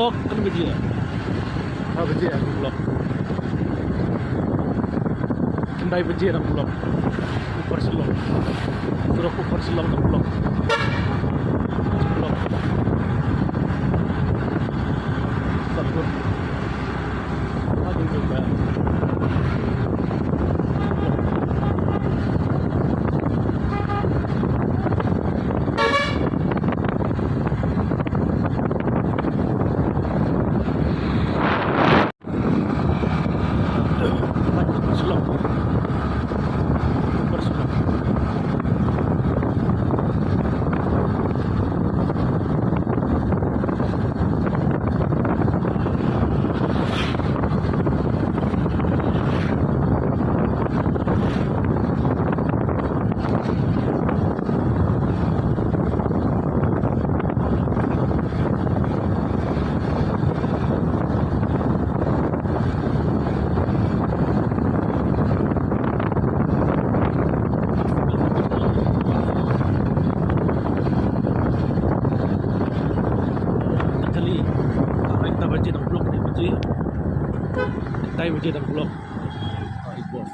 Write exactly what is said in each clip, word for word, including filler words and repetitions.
Block kan baje. Ha baje block. Khyndai baje dang block. Upper Shillong. Surok Upper Shillong dang block. Block. Block. Aduh, block. Kali, kali ta baje dang block ni baje. Tai baje dang block. Ah, it was.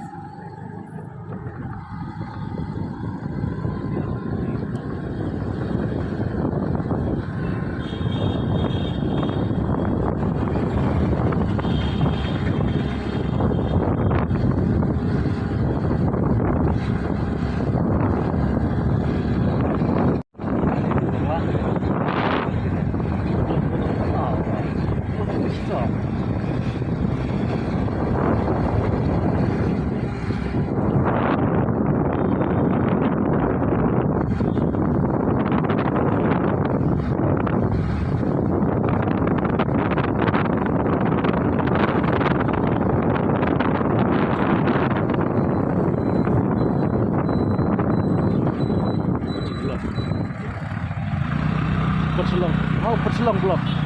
Upper Shillong. Oh, Upper Shillong block.